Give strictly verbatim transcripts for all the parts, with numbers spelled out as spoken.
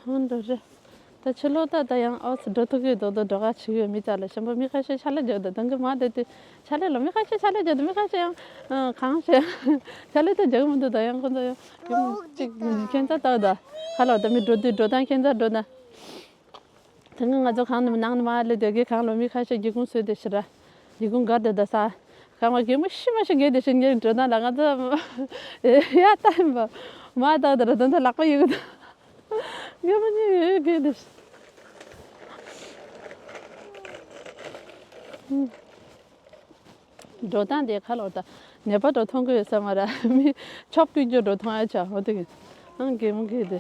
ཨང་འགྲོ་རེད། ད་ཕྱི་ལོགས་ད་ད་ཡང་ཨོ་སི་འགྲོ་ཐུབ་ཀྱི་འདུག་ད་འགྲོ་ག་བྱེད་ཀྱི་ཡོད། མི་ཙག་ལ་གཞན་པ་མི་ཁ་ཤས་ཕྱག་ལས་རྒྱག་འདུག་དང་གི་མ་དེ་དེ་ཕྱག་ལས་ལ་མི་ཁ་ཤས་ཕྱག་ལས་རྒྱག་འདུག་མི་ཁ་ཤས་ཡང་གང་ཤེས། ཕྱག་ལས་ད་རྒྱག་གི་མི་འདུག་ད་ཡང་ཁོ་ཚོ་ཡང་ཡུམ་གཅིག་ཁྱད་མཚར་ལྟ་བུ་ད་ཁ་ལོ་ད་མི་འགྲོ་དུས་འགྲོ་སྟངས་ཁྱད་མཚར་འགྲོ་ན། དེ་སྔ་ང་ཚོ་གང་ནས་ནང་ནས་མར་སླེབས་དེ་གའི་གང་ལོ་མི་ཁ་ཤས་སྒེའུ་ཁུང་བཟོས་དེ་ཕྱིར་ར། སྒེའུ་ཁུང་སྒར་དེ་ད་ས། གང་བ་གད་མོ་ཤི་མ་ཤི་གད་དེ་ཕྱིར་ཉེར་འགྲོ་ན་ལ་ང་ཚོ་ཡ་ལྟ་ཡིན་པ། མ་ལྟ་དེ་ར་དོན་དུ་ལག་པ་ཡི་གུ་ད། གད་མོ་ཉེ་ཡོད་གད་དེ་ཕྱིར། འགྲོ་སྟངས་དེ་ཁ་ལོ་ད་ནད་པ་འགྲོ་མཐོང་གི་ཡོད་ས་མ་ར་མི་ཆོབ་ཀུན་སྐྱོ་འགྲོ་མཐོང་ཡ་ཆ་འོ་དེ་གི་ཨང་གད་མོ་གད་དེ།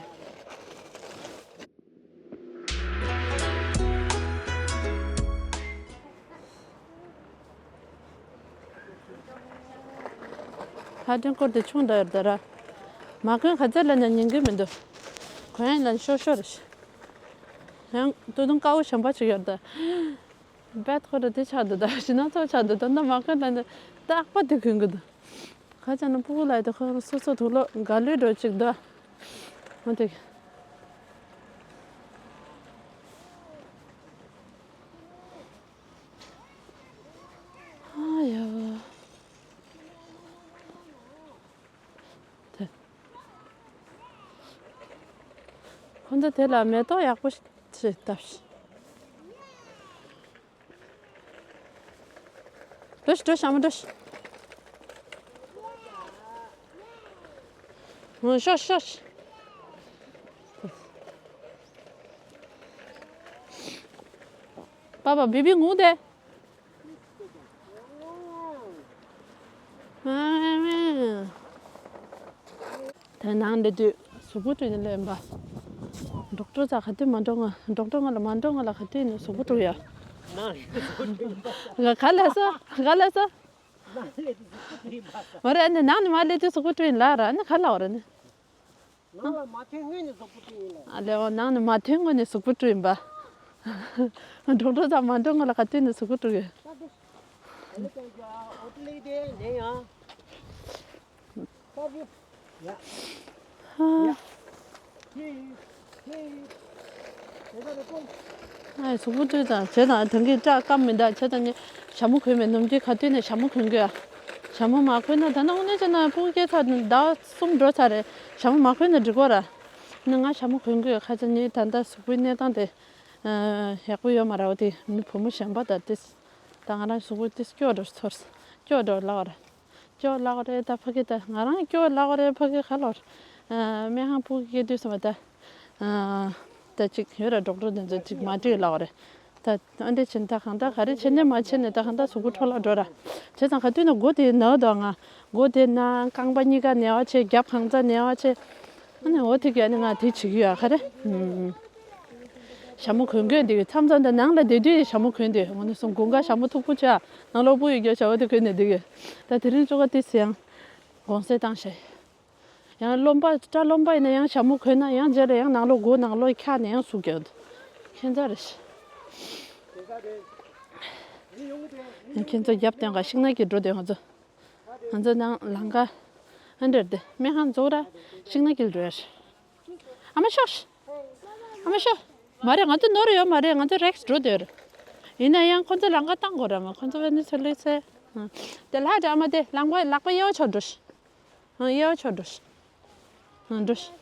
ལྷ་སྒྲོན་སྐོར་དེ་ཆུང་འདྲ་ཡོད་ད་ར། མ་གོན་ག་ཚད་ལ་ནས་ཉན་གི་མི་འདུག་གོན་ཡ་ལ་ཤོར་ཤོར་རེད། ཡང་སྟོད་ཐུང་དཀར་པོ་གཞན་པ་ཅིག་ཡོད་ད། བེད་ཁོ་ར་དེ་ཆགས་འདུག་ད་ཞི་ན་ཚོ་ཆགས་འདུག་ད་ད་མ་གོན་ལ་ནས་རྟག་པ་དེ་གོན་གི་འདུག་ག་ཅག་ན་སྤུ་གུ་ལ་དེ་ཁོ་རང་སོ་སོ་དུག་ལོག་ག་ལོས་འགྲོ་ཅིག་འདུག་འོ་དེ། ཨ་ཡ། དེ། ཁོ་ཚོ་དེ་ལ་མེ་ཏོག་ཡག་པོ་ཞིག་བཏབ་ཤིག་འགྲོ་ཤིག་འགྲོ་ཤིག་ཨ་མ་འགྲོ་ཤིག་ཨ། ཤོག་ཤོག་ཤོག་པ་པ་བི་བི་ངུ་དེ། ཨ་མེ། དེ་ནང་འདི་དུས་གཟུགས་པོ་བཀྲུས་ནས་སླེབས་པ། ཌོག་ཊར་ཚ་ག་དུས་མ་འགྲོ་ང་ཌོག་ཊར་ང་ལ་མ་འགྲོ་ང་ལ་ག་དུས་ནས་གཟུགས་པོ་བཀྲུ་ཡ། ག་ལ་སོ་ག་ལ་སོ། འོ་རེད་ཨ་ནི་ནང་ནས་མ་སླེབས་དུས་གཟུགས་པོ་བཀྲུ་ཡིན་ལ་ར་ཨ་ནི་ག་ལ་འོ་ར་ནི། ནང་ལ་མ་ཐོན་སྔོན་ནས་གཟུགས་པོ་བཀྲུ་ཡིན་ལ། ཨ་ལེ་འོ་ནང་ནས་མ་ཐོན་སྔོན་ནས་གཟུགས་པོ་བཀྲུ་ཡིན་པ། ཌོག་ཊར་ཚ་མ་འགྲོ་ང་ལ་ག་དུས་ནས་གཟུགས་པོ་བཀྲུ་ཡོད། ཨ་གཟུགས་པོ་བཀྲུས་ཙང་བྱས་ཙང་དོན་གྱི་སྐྲ་སྐམ་མི་འདུག་བྱས་ཙང་ནི་ཞྭ་མོ་གོན་མེད་ནམ་རྒྱུན་ག་དུས་ནས་ཞྭ་མོ་གོན་དགོས་ཨ། ཞྭ་མོ་མ་གོན་ན་ད་ནང་ནས་བྱས་ན་སྤུ་གུ་སྐྱེས་ཚར་ཟླ་བ་གསུམ་འགྲོ་ཚར་རེད་ཞྭ་མོ་མ་གོན་ན་འགྲིག་གོ་ར། ནི་ང་ཞྭ་མོ་གོན་དགོས་ཁ་ཅིག་ནི་ད་ལྟ་གཟུགས་པོའི་གནས་སྟངས་དེ་ཡག་པོ་ཡོད་མ་རེད་འོ་དེ་མི་བུ་མོ་གཞན་པ་དང་དེ་ད་ང་རང་གཟུགས་པོ་དེ་སྐྱོ་འགྲོ་ཚོར་སྐྱོ་འགྲོ་ལབ་པ་རེད། སྐྱོ་ལབ་པ་རེད་ད་ཕ་གི་ད་ང་རང་སྐྱོ་ལབ་པ་རེད་ཕ་གི་ག་ལོར། སྨན་ཁང་སྤུ་གུ་སྐྱེ་དུས་སོང་བ་ད། ད་ཅིག་ཡོད་ར་ཌོག་ཊར་དེ་ཚོ་ཅིག་མ་འགྲིག་ལབ་པ་རེད། ད་ཨ་འདྲས་བྱས་ནས་ད་གང་ལྟར་ག་རེ་བྱས་ནས་མ་བྱས་ནས་ད་གང་ལྟར་གཟུགས་པོ་འཕྲོ་བརླག་འགྲོ་ར། བྱས་ཙང་ག་དུས་ན་མགོ་དེ་ན་དོ་ང་མགོ་དེ་ན་རྐང་པ་གཉིས་ཀ་ན་བ་བྱས་རྒྱབ་གང་ཚ་ན་བ་བྱས། ཨ་ནི་འོ་དེ་གས་ཨ་ནི་ང་དེ་བྱེད་ཀྱི་ཡོད་ག་རེ། ཞྭ་མོ་གོན་དགོས་འདི་མཚམས་མཚམས་དུ་ནང་ལ་བསྡད་དུས་ཞྭ་མོ་གོན་དུས་ང་ནི་སོང་དགུན་ཁ་ཞྭ་མོ་མཐུག་པོ་བྱས་ནང་ལོགས་སྤུ་ཡི་རྒྱོ་བྱ་བ་དེ་གོན་ནས་བསྡད་ཀྱི། ད་དེ་རིང་བཅོ་ཁ་དེ་སེང་དགོང་ཟས་བཏང་ཤག་ཡང་རློན་པ་སྐྲ་རློན་པ་ཡིན་ན་ཡང་ཞྭ་མོ་གོན་ན་ཡང་རྗེས་ལ་ཡང་ནང་ལོགས་མགོ་ནང་ལོགས་འཁྱག་ནས་ཡང་ཟུག་རྒྱག་འདུག་ཁྱེད་ཚོ་རེད། ཡང་ཁྱེད་ཚོ་རྒྱབ་སྟོན་ག་ཤིང་ནགས་ཀྱི་འགྲོ་དེ་ང་ཚོ། ང་ཚོ་ནང་ལམ་ཁ་ཨ་འདྲེར་དེ་སྨན་ཁང་རྫོགས་ར་ཤིང་ནགས་ཀྱི་འགྲོ་ཡ་རེད། ཨ་མ་ཤོག་ཨ་མ་ཤོག་མ་རེད་ང་ཚོ་ནོར་ཡོད་མ་རེད་ང་ཚོ་རེགས་འགྲོ་དེ་རེད། ཡིན་ན་ཡང་ཁོ་ཚོ་ལམ་ཁ་བཏང་དགོས་ར་མ་ཁོ་ཚོ་བེ་ནི་ཚོ་ལུས་ཚེ། དེ་ལྷ་དྲ་མ་དེ་ལག་པ་ལག་པ་གཡས་པ་ཕྱོགས་འགྲོ་ཤི། ཨང་གཡས་པ་ཕྱོགས་འགྲོ་ཤི། ཨང་འགྲོ་ཤི།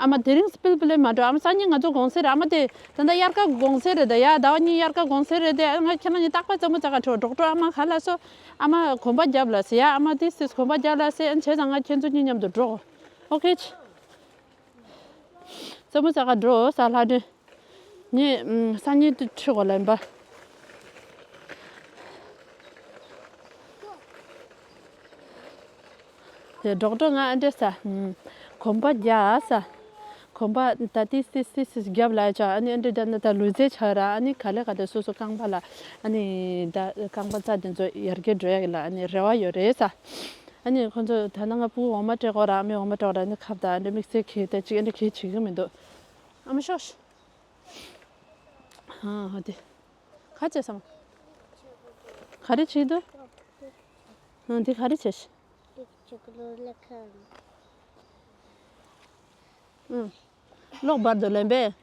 ཨ་མ་དེ་རིང་སྤིལ་སྤིལ་མ་འགྲོ་ཨ་མ་སང་ཉིན་ང་ཚོ་དགོང་ཟས་རེད་ཨ་མ་དེ་ད་ལྟ་དབྱར་ཁ་དགོང་ཟས་རེད་ད་ཡ་ཟླ་བ་གཉིས་དབྱར་ཁ་དགོང་ཟས་རེད་དེ་ང་ཁྱེད་རང་གཉིས་རྟག་པར་རྩེད་མོ་རྩེ་ག་འགྲོ་ཌོག་ཊར་ཨ་མ་ག་ལ་སོ་ཨ་མ་གོམ་པ་རྒྱབ་ལ་ཟེར་ཡ་ཨ་མ་དེ་སིས་གོམ་པ་རྒྱབ་ལ་ཟེར་ཨ་བྱས་ཙང་ང་ཁྱེད་ཚོ་གཉིས་མཉམ་དུ་འགྲོ། ཨོ་ཁེ། རྩེད་མོ་རྩེ་ག་འགྲོ་ས་ལྷ་འདྲེ། ངས་ཨམ་སང་ཉིན་དུ་ཁྲིད་དགོས་ལ་ཡིན་པ། དེ་ཌོག་ཊར་ང་ཨ་འདྲེ་ས། ཨམ་གོམ་པ་རྒྱག་ས། གོམ་པ་ད་ཏི་སི་སི་སི་རྒྱབ་ལ་ཡ་ཆ་ཨ་ནི་ཨ་འདྲེ་རྒྱབ་ན་ད་ལུས་རྩལ་ཆགས་ར་ཨ་ནི་ག་ལེ་ག་དེ་སོ་སོ་རྐང་པ་ལ་ཨ་ནི་ད་རྐང་པ་རྩ་དེ་ཚོ་ཡར་རྒྱས་འགྲོ་ཡ་གི་ལ་ཨ་ནི་རེ་བ་ཡོད་རེད་ས། ཨ་ནི་ཁོ་ཚོ་ད་ནང་ང་སྤུ་གུ་འོ་མ་སྤྲད་དགོས་ར་ཨ་མའི་འོ་མ་སྤྲད་དགོས་ར་ཨ་ནི་ཁབ་ད་ཨ་འདྲེ་དམིགས་བསལ་གྱིས་ད་ཅིག་ཨ་འདྲེ་གིས་བྱེད་གི་མི་འདུག་ཨ་མ་ཤོག་ཨ་ཧ་དེ། ག་བྱས་སམ། ག་རེ་བྱེད་འདུག་ཨ་འདི་ག་རེ་བྱས་ཤི། ཨང་། གློག་འབར་འདུག་ལན་པས།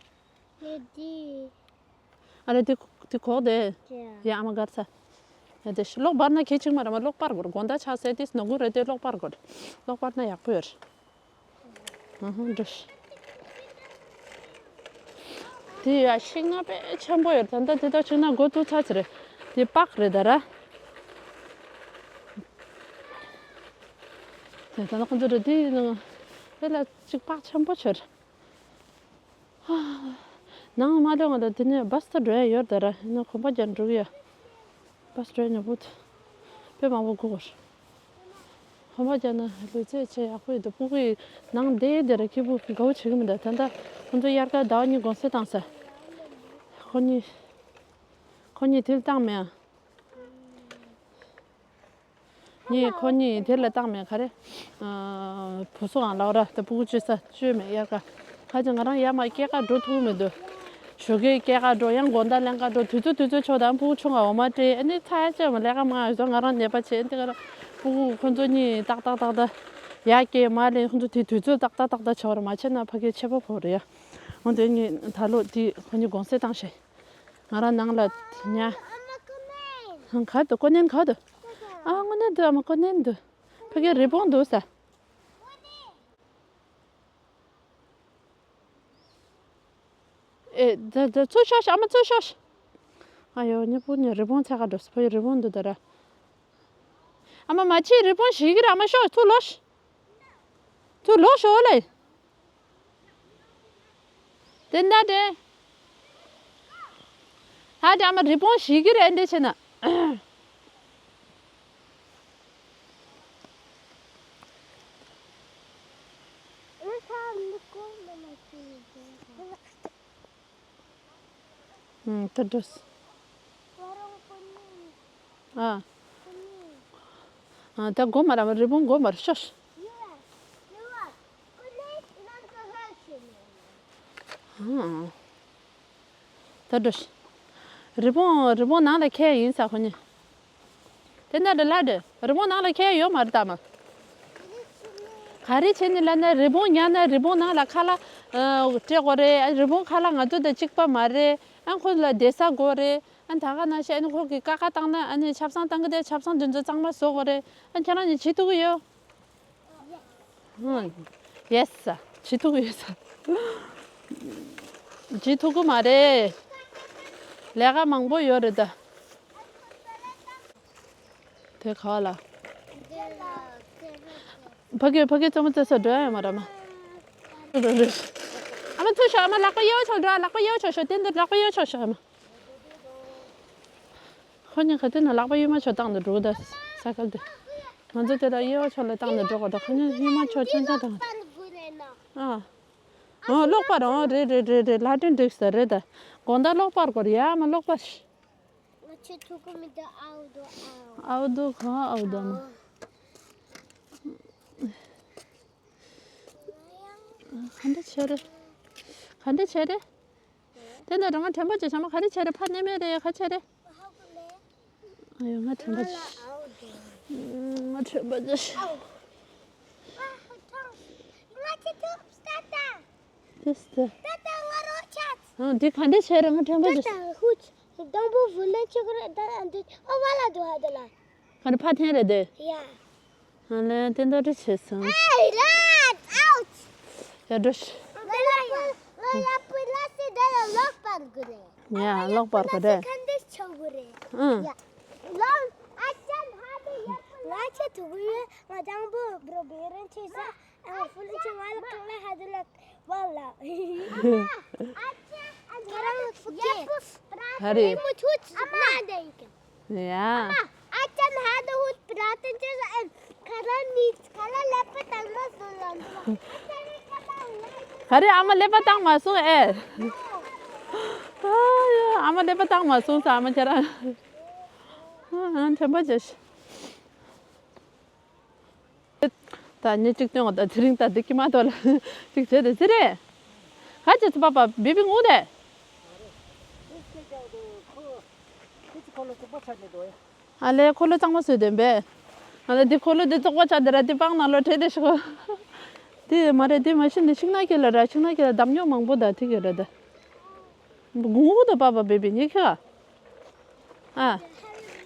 ཡེ་དེ། ཨ་རེ་དེ་དེ་གོག་དེ། ཡ། ཡ་ཨ་མ་གར་ཚ། ཡ་དེ་ཤི་གློག་འབར་ན་གལ་ཆེན་མ་རེད་མ། གློག་སྤར་དགོས་རེད། དགོང་དག་ཆགས་སྲེད་དེ་ནོར་འཁྲུལ་རེད་དེ་གློག་སྤར་དགོས་རེད། གློག་སྤར་ན་ཡག་པོ་ཡོད་རེད། ཨ་ཧ་འགྲོ་ཤི། དེ་ཡ་ཤིང་ནགས་དཔེ་ཆེན་པོ་ཡོད་རེད། ད་ལྟ་དེ་དག་ཤིང་ནགས་འགོ་བཙུགས་ཚར་ཚར་རེད། དེ་པགས་རེད་ད་ར། དེ་ད་ལྟ་ཁོང་ཚོ་རེད་དེ་ནང་དེ་ལ་གཅིག་པགས་ཆེན་པོ་ཆེ་རེད། ནང་མ་ལོག་ང་དང་དེ་ནས་བྷ་སི་ད་འགྲོ་ཡ་ཡོད་ད་ར། ཡིན་ན་གོམ་པ་རྒྱག་འགྲོ་གི་ཡ། བྷ་སི་འགྲོ་ཡ་ཉོ་བུད། དཔེ་མང་པོ་སྒུག་གོ། གོམ་པ་རྒྱག་ན་ལུས་རྩལ་བྱེད་ཡག་པོ་ཡོད་འདུག་ཕྲུ་གུ་ཡི་ནང་བསྡད་དེ་ར་ཁྱི་བུ་དགའ་བོ་བྱེད་ཀྱི་མི་འདུག་ད་ལྟ་ཁོང་ཚོ་དབྱར་ཁ་ཟླ་བ་གཉིས་དགོང་ཟས་བཏང་ས། ཁོ་གཉིས། ཁོ་གཉིས་དེ་ལ་བཏང་མེད་ཨ། ངས་ཁོ་གཉིས་དེ་ལ་བཏང་མེད་ག་རེ། ཨ། བུ་སོ་ཨང་ལགས་ར་ད་ཕྲུ་གུ་བཅོས་ས་བཅོས་མེད་དབྱར་ཁ། ཁ་ཅིག་ང་རང་ཡར་མར་སྐྱེལ་གར་འགྲོ་ཐུབ་མི་འདུག་ཞོགས་ཀས་སྐྱེལ་གར་འགྲོ། ཡང་དགོང་དག་ལེན་གར་འགྲོ། དུས་ཚོད་དུས་ཚོད་ཆོག་དང་ཕྲུ་གུ་ཆུང་ང་འོ་མ་སྤྲད། ཨ་ནི་ཚ་ཡ་ཆེ་བ་ལས་ཀ་མང་ཡོད་ཙང་ང་རང་ནད་པ་བྱེད། ཨ་ནི་དེ་ག་ར་ཕྲུ་གུ་ཁོ་ཚོ་གཉིས་ཏག་ཏག་ཏག་ཏག་ཡར་སྐྱེལ་མར་ལེན། ཁོ་ཚོ་དེ་དུས་ཚོད་ཏག་ཏག་ཏག་ཏག་བྱེད་པ་རེད། མ་བྱས་ན་ཕ་གིར་ཆད་པ་ཕོག་རེད་ཡ། འོ་དེ་ངས་ད་ལོ་དེ་ཁོ་གཉིས་དགོང་ཟས་བཏང་ཤག་ང་རང་ནང་ལ་ཉ། ཨ་མ་ཀོ་ནན། ག་འདུག་ཀོ་ནན་ག་འདུག་ཨ་དངོས་གནས་འདུག་ཨ་མ་ཀོ་ནན་འདུག་ཕ་གིར་རི་བོང་འདུག་ས། ཨེ་ད་ད་ཚུར་ཤོག་ཤག་ཨ་མ་ཚུར་ཤོག་ཤག་ཨ་ཡོ་ཉི་པུ་ནས་རི་བོང་འཚོལ་ག་འགྲོ་ས། ཕ་གིར་རི་བོང་འདུག་ད་ར། ཨ་མ་མ་ཕྱིན། རི་བོང་ཞིག་གི་རེད། ཨ་མ་ཤོག་ཚུར་ལོག་ཤག་ཚུར་ལོག་ཤོག་ལེ། དེ་འདྲ་དེ། ད་དེ་ཨ་མ་རི་བོང་ཞིག་གི་རེད་འདི་བྱས་ན། ཨུམ་ད་འགྲོ། ཨ། ཨ་ད་སྒོ་མ་ར་རི་བོང་སྒོ་མ་ར་ཤོག་ཨ། ད་འགྲོ། རི་བོང་རི་བོང་ནང་ལ་ཁྱེར་ཡིན་ས་ཁོ་གཉིས། དེ་འདྲ་འདྲ་ལ་འདྲ་རི་བོང་ནང་ལ་ཁྱེར་ཡོད་མ་རེད་ད་མ། ག་རེ་བྱས་ནས་ལབ་ན་རི་བོང་ཉར་ན་རི་བོང་ནང་ལ་ཁ་ལག་སྤྲད་དགོས་རེད། ཨ་རི་བོང་ཁ་ལག་ང་ཚོ་དང་གཅིག་པ་མ་རེད། ཨ་ཁོ་ལ་བསྡད་ས་དགོས་རེད། ཨ་ད་ག་ནང་བཞིན་ཨ་ནི་ཁོ་གི་ཀ་ཁ་བཏང་ན་ཨ་ནི་ཆབ་གསང་བཏང་གི་དེ་ཆབ་གསང་དེ་ཚོ་གཙང་མ་བཟོ་དགོས་རེད། ཨ་ཁྱེད་རང་གཉིས་བྱེད་ཐུབ་ཀྱི་ཡོད། ཡེ་སི། བྱེད་ཐུབ་ཀྱི་ཡོད་ས། བྱེད་ཐུབ་ཀྱི་མ་རེད། ལས་ཀ་མང་པོ་ཡོད་རེད་ད། དེ་ག་ལ། ཕ་གི་ཕ་གི་རྩེད་མོ་རྩེ་ས་འགྲོ་ཡ་ཡོད་མ་རེད་མ། ཨ་མ་ཚུར་ཤོག་ཨ་མ་ལག་པ་གཡས་པ་ཕྱོགས་འགྲོ། ལག་པ་གཡས་པ་ཕྱོགས་ཤོག་དེ་འདིར་ལག་པ་གཡས་པ་ཕྱོགས་ཤོག་ཨ་མ། ཁོ་གཉིས་ག་དུས་ན་ལག་པ་གཡོན་མ་ཕྱོགས་བཏང་ནས་འགྲོ་གི་ད་ས་ཁལ་དེ། ང་ཚོ་དེ་ལ་གཡོན་ཕྱོགས་ལ་བཏང་ནས་འགྲོ་གི་ད་ཁོ་གཉིས་གཡོན་མ་ཕྱོགས་ཆུང་ཆུང་དང་། ཨ། ཨོ་གློག་པར། ཨོ་རེད་རེད་རེད་རེད། ལྷ་སྒྲོན་འགྲིག་ས་རེད་ད། དགོང་དག་གློག་པར་དགོས་རེད་ཡ་མ་གློག་པར། ང་ཆུ་ཐུག་གི་མི་འདུག་ཨའུ་དོ་ཨའུ། ཨའུ་དོ་གང་ཨའུ་དོ་ན། ག་འདྲ་བྱས་རེད། ག་འདྲ་བྱས་རེད། དེ་འདྲ་རང་དྲན་པ་ཅིག་བྱ་མ་ག་རེ་བྱས་རེད། ཕ་ནས་མེད་རེད་ག་བྱས་རེད། ཨ་ཡོ་ང་དྲན་པ་ཅིག་ང་དྲན་པ་ཅིག་དེ་སྟེ། ཨང་འདི་ག་འདྲ་བྱས་རེད། ང་དྲན་པ་ཅིག་དང་པོ་བུ་ལོན་ཆོག་རེད་ད། འདི་ཨོ་བ་ལ་དུ་ཧ་དུ་ལ། ག་རེ་ཕ་འཐེན་རེད་དེ། ཡ། ཨ་ལེ་དེ་འདྲ་འདྲ་བྱས་སོང་། ཨེ་ར་ཨའུ། ཡ་འགྲོ་ཤི། ང་ཡ་པུ་ལ་སི་དེ་ལ་ལོག་པར་དགོས་རེད། ཡ་ལོག་པར་དགོས་རེད། ཁ་འདི་ཆོག་གི་རེད། ཨང་། ཡ། ལོག་ཨ་ཅན་ཧ་དུ་ཡ་པུ་ལ་སི་དུ་གི་ཡོད། ང་དང་པོ་འགྲོ་བའི་རིན་ཆེ་ས། ཨ་ཧྥུ་ལི་ཆུ་བ་ལ་གང་ལ་ཧ་དུ་ལ་བ་ལ། ཁྱེད་རང་ལ་ཕུག་གེ། ག་རེ། མོ་ཐུག་ཅི་ན་འདི་ཡིན་གི། ཡ། ཨ་ཅན་ཧ་དུ་ཧུད་པྲ་ཏན་ཅི་ཨན་ཁ་ལ་ནི་ཁ་ལ་ལེ་པ་དང་མ་སུ་ལ་འདི་ལ། ག་རེ། ཨ་མ་ཀླད་པ་བཏང་མ་སོང་ཨེ། ཨ་ཡ་ཨ་མ་ཀླད་པ་བཏང་མ་སོང་ས། ཨ་མ་ཁྱེད་རང་། ཨ་ཨ་དྲན་པ་བྱས་ཤི། ད་ཉིན་གཅིག་སྟོན་འོ་ད་དེ་རིང་ད་འདི་ཀྱི་མ་ཐོག་ལ་གཅིག་བྱས་ཏེ་ཟེར་རེད། ཧ་ཅི་ཚི་པ་པ་བི་བི་ངུ་རེད། ཨ་ལེ་འཁོར་ལོ་གཙང་མ་བཟོས་དོན་པས། ཨ་ལེ་འདི་འཁོར་ལོ་འདི་བཙོག་པ་ཆགས་འདི་ར་འདི་པང་ནང་ལོ་བྲེལ་ཏེ་ཤོག་དེ་མ་རེད། དེ་མ་ཤི་ནི་ཤིང་ནགས་ཀྱི་ལ་ར། ཤིང་ནགས་ཀྱི་ལ་འདམ་ཉོ་མང་པོ་ད་ཐིག་གི་རེད་ད། གུང་གུ་ད་པ་པ་བེ་བེ་ཉི་ཁ། ཨ།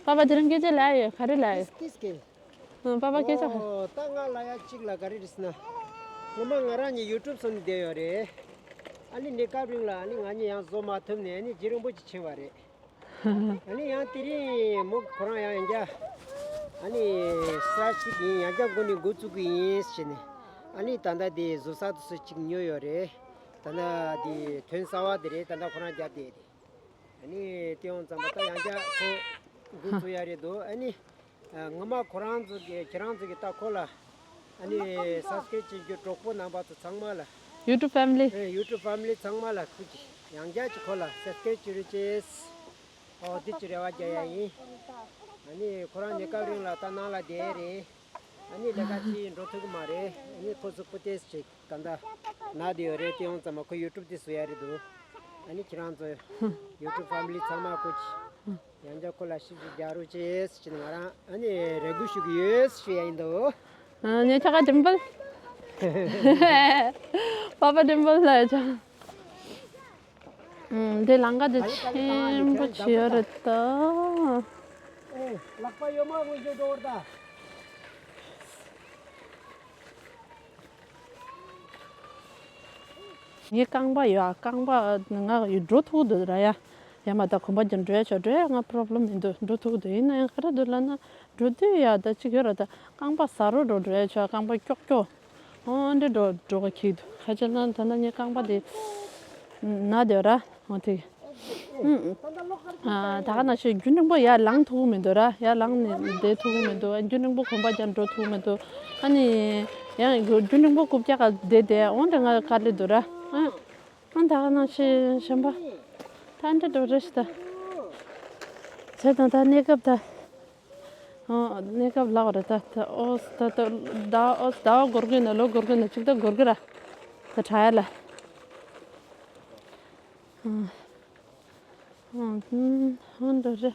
པ་པ་དེ་རིང་སྐད་ཆ་ལ་ཡོད། ག་རེ་ལ་ཡོད། ཀིས་ཀིས་ཀིས། ཨ། པ་པ་སྐད་ཆ། ཨོ། ད་ང་ལ་ཡ་གཅིག་ལ་ག་རེ་རེད་ཟེར་ན། ངོ་མ་ང་རང་ཉིད་ཡུ་ཊུབ་བཟོ་ནས་བསྡད་ཡོད་རེད། ཨ་ནི་གནས་སྐབས་རིང་ལ་ཨ་ནི་ང་གཉིས་ཡང་བཟོ་མ་ཐུབ་ནས་ཨ་ནི་རྗེ་རིན་པོ་ཆེ་ཕྱིན་པ་རེད། ཨ་ནི་ཡང་དེ་རིང་མོ་ཁོ་རང་ཡང་ཡང་བསྐྱར་ཨ་ནི་གསར་ཞིག་ཡིན། ཡང་བསྐྱར་འགོ་ནས་འགོ་བཙུགས་ཀྱི་ཡིན་ཟེར་ནས། ཨ་ནི་ད་ལྟ་དེ་བཟོ་ས་དུ་སུ་གཅིག་ཉོས་ཡོད་རེད། ད་ལྟ་དེ་ཐོན་གསར་བ་དེ་རེད། ད་ལྟ་ཁོ་རང་རྒྱབ་བསྡད་དེ། ཨ་ནི་དེ་ཡོང་ཙམ་པ་ད་ཡང་བསྐྱར་ཁོ་འགོ་བཙུགས་ཡ་རེད་འདུག་ཨ་ནི། ཨ། ངོ་མ་ཁོ་རང་ཚོ་གི་ཁྱེད་རང་ཚོ་གི་ད་ཁོ་ལ་ཨ་ནི་སབ་སི་ཀེ་རེབ་བྱེད་རྒྱུ་གྲོགས་པོ་རྣམ་པ་ཚོ་ཚང་མ་ལ། ཡུ་ཊུབ་ཕེ་མི་ལི། ཨེ། ཡུ་ཊུབ་ཕེ་མི་ལི་ཚང་མ་ལ་ཁུ་ཅི་ཡང་བསྐྱར་གྱི་ཁོ་ལ་སབ་སི་ཀེ་རེབ་བྱེད་རོགས་བྱེད། ཨོ། འདི་ཅི་རེ་བ་རྒྱག་ཡ་ཡིན། ཨ་ནི་ཁོ་རང་གནས་སྐབས་རིང་ལ་ད་ནང་ལ་བསྡད་རེད། ཨ་ནི་ལས་ཀ་ཅི་འགྲོ་ཐུབ་ཀྱི་མ་རེད། ཨ་ནི་ཁོ་ཚོ་པུ་ཏེས་ཅིག་ད་ལྟ་ན་བསྡད་ཡོད་རེད། དེ་ཡོང་ཙམ་པ་ཁོ་ཡུ་ཊུབ་དེ་བཟོ་ཡ་རེད་འདུག་ཨ་ནི་ཁྱེད་རང་ཚོ་ཡུ་ཊུབ་ཕེ་མི་ལི་ཚང་མ་ཁུ་ཅི་ཡང་བསྐྱར་ཁོ་ལ་ཞིབ་ཞིབ་རྒྱག་རོགས་བྱེད་ཟེར་ནས་ང་རང་ཨ་ནི་རེ་སྐུལ་ཞུ་གི་ཡོད་ཞུ་ཡ་ཡིན་འདུག་ཨ། ངའི་ཁྱོ་ག་ཌིམ་པལ། པ་པ་ཌིམ་པལ་ལ་ཡ་ཆ། ཨ། འདི་ལམ་ཁ་འདི་ཆེན་པོ་ཆེ་ཡོད་རེད་ད། ཨེ། ལག་པ་ཡོད་མ་དངོས་བརྗོད་འགྲོ་བར་ད། ངའི་རྐང་པ་ཡོད་ཨ། རྐང་པ་ང་ཡོད་འགྲོ་ཐུབ་འདུག་ར་ཡ། ཡ་མ་ད་གོམ་པ་རྒྱབ་འགྲོ་ཡ་ཆོག་འགྲོ་ཡ་ང་པོ་རོབ་ལེམ་མི་འདུག་འགྲོ་ཐུབ་འདུག་ཡིན་ན་ཡང་ག་རེ་འདུག་ལབ་ན། འགྲོ་དུས་ཡ་ད་ཅིག་ཡོད་ར་ད། རྐང་པ་ཟ་རོ་འགྲོ་འགྲོ་ཡ་ཆོག་རྐང་པ་ཀྱོག་ཀྱོག་ཨོ་འདྲེ་འགྲོ་འགྲོ་ག་ཁྱིག་འདུག་ཁ་ཆེ་ན་ད་ན་ངའི་རྐང་པ་དེ་ན་དེ་ར། ཨོ་དེ། ཨ། ད་ག་ནང་བཞིན་རྒྱུན་རིང་པོ་ཡར་ལངས་ཐུབ་ཀྱི་མི་འདུག་ར། ཡར་ལངས་ནས་བསྡད་ཐུབ་ཀྱི་མི་འདུག་རྒྱུན་རིང་པོ་གོམ་པ་རྒྱབ་འགྲོ་ཐུབ་ཀྱི་མི་འདུག་ཨ་ནི་ཡང་རྒྱུན་རིང་པོ་རྐུབ་བཀྱག་ག་བསྡད་བསྡད་ཨོ་འདྲ་ང་དཀའ་ལས་འདུག་ར། ཨ། ཨ། ད་ག་ནང་བཞིན་གཞན་པ་ད་འདྲ་འགྲོ་རེ་ཞིག་ད། བྱས་ཙང་ད་གནས་སྐབས་ད། ཨོ། གནས་སྐབས་ལགས་རེད་ད་ད། ཨོ་ད་ད་ད་ཨོ་ཟླ་བ་འགོར་གི་ན་ལོ་འགོར་གི་ན་ཅིག་ད་འགོར་གི་ར། ད་དྲག་ཡ་ལ། ཨ། ཨ། ཧུན་འགྲོ་རེད།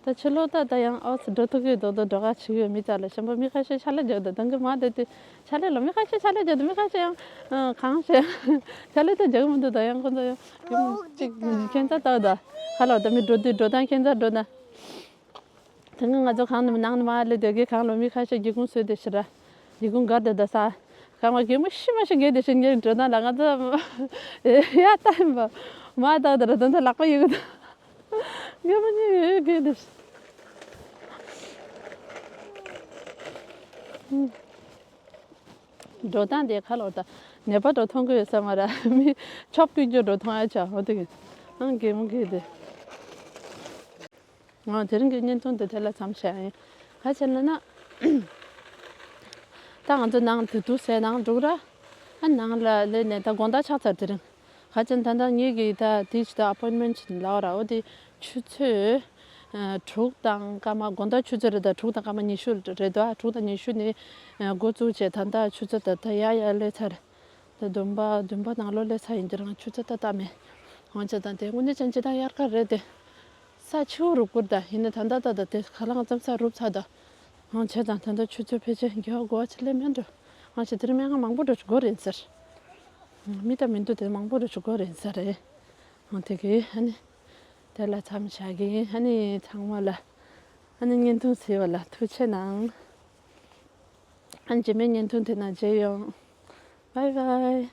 ད་ཕྱི་ལོགས་ད་ད་ཡང་ཨོ་སི་འགྲོ་ཐུག་གི་འདུག་ད་འགྲོ་ག་ཆི་གི་མི་ཙག་ལ་གཞན་པ་མི་ཁ་ཤས་ཕྱག་ལས་རྒྱག་ད་དང་གི་མ་དེ་དེ་ཕྱག་ལས་ལ་མི་ཁ་ཤས་ཕྱག་ལས་རྒྱག་ད་མི་ཁ་ཤས་ཡང་གང་ཤས་ཕྱག་ལས་ད་རྒྱག་མི་འདུག་ད་ཡང་ཁོ་ཚོ་ཡང་ཡུམ་གཅིག་ཁྱད་མཚར་ལྟ་ད་ཁ་ལོ་ད་མི་འགྲོ་དུས་འགྲོ་སྟངས་ཁྱད་མཚར་འགྲོ་ན། དེ་སྔ་ང་ཚོ་གང་ནས་ནང་ནས་མ་སླེབས་དེ་གའི་གང་ལོ་མི་ཁ་ཤས་སྒེའུ་ཁུང་བཟོས་དེ་ཕྱིར་ར། སྒེའུ་ཁུང་སྒར་དེ་ད་ས། གང་བ་གད་མོ་ཤི་མ་ཤི་གས་དེ་ཕྱིར་ངས་འགྲོ་ན་ལ་ང་ཚོ་ཡ་ལྟ་ཡིན་པ། མ་ལྟ་དེ་ར་དོན་དུ་ལག་པ་ཡི་གི་ད། གད་མོ་ཉི་ཡོད་གས་དེ། འགྲོ་སྟངས་དེ་ཁ་ལོ་ད་ནད་པ་འགྲོ་མཐོང་གི་ཡོད་ས་མ་ར། མི་ཆོབ་ཀུན་ཀྱོ་འགྲོ་མཐོང་ཡ་ཆ་འོ་དེ་གི། ཨང་གད་མོ་གས་དེ། ང་དེ་རིང་གི་བརྙན་ཐུང་འདི་དེ་ལ་མཚམས་བཞག་ཡིན། ག་ཅི་ལབ་ན། ད་ང་ཚོ་ནང་དུ་དུ་སའི་ནང་འགྲོ་ར། ཨ་ནང་ལ་སླེབས་ནས་ད་དགོང་དག་ཆགས་ཚར་དེ་རིང་། ག་ཅི་ད་ལྟ་ངེད་ཀྱི་ད་དེ་ཅི་ད་ཨ་པོའིན་མེན་ཊི་ལབ་ར། འོ་དེ་ཆུ་ཚོད་ཨ་དྲུག་དང་སྐར་མ། དགོང་དག་ཆུ་ཚོད་རེད་ད། དྲུག་དང་སྐར་མ་ཉི་ཤུ་རེད་དོ། དྲུག་དང་ཉི་ཤུ་ནས་ཨ་འགོ་བཙུགས་བྱས་ད་ལྟ་ཆུ་ཚོད་ད་ལྟ་ཡ་ཡ་སླེབས་ཚར། ད་བདུན་པ་བདུན་པ་ནང་ལོགས་སླེབས་ཚར་ཡིན། དེ་རིང་ཆུ་ཚོད་ད་ལྟ་མེད། འོན་ཀྱང་ད་དེ་དངོས་གནས་ཅན་ཅི་ད་དབྱར་ཁ་རེད་དེ། ས་ཆུ་རུབ་ཁུར་ད་ཡིན་ན་ད་ད་ད་ད་དེ་ཁ་ལག་ཙམ་ས་རུབ་ཚར་ད། འོན་ཀྱང་ད་ད་ད་ཆུ་ཚོད་ཕལ་ཆེར་འགྱོ་དགོས་ཆེ་ལེ་མེད་འགྲོ། འོན་ཀྱང་དེ་རིང་སྨན་ཁང་མང་པོ་འགྲོ་ཆུ་སྒོ་རེད་ཟེར། མི་ད་མི་འདུག་དེ་མང་པོ་འགྲོ་ཆུ་སྒོ་རེད་ཟེར་རེད། འོན་དེ་གི་ཨ་ནི། དེ་ལ་མཚམས་བཞག་གི་ཡིན། ཨ་ནི་ཚང་མ་ལ་ཨ་ནི་བརྙན་ཐུང་གཟིགས་པ་ལ་ཐུགས་རྗེ་གནང་། ཨ་ནི་རྗེས་མའི་བརྙན་ཐུང་དེ་ནང་མཇལ་ཡོང་། བའི་བའི།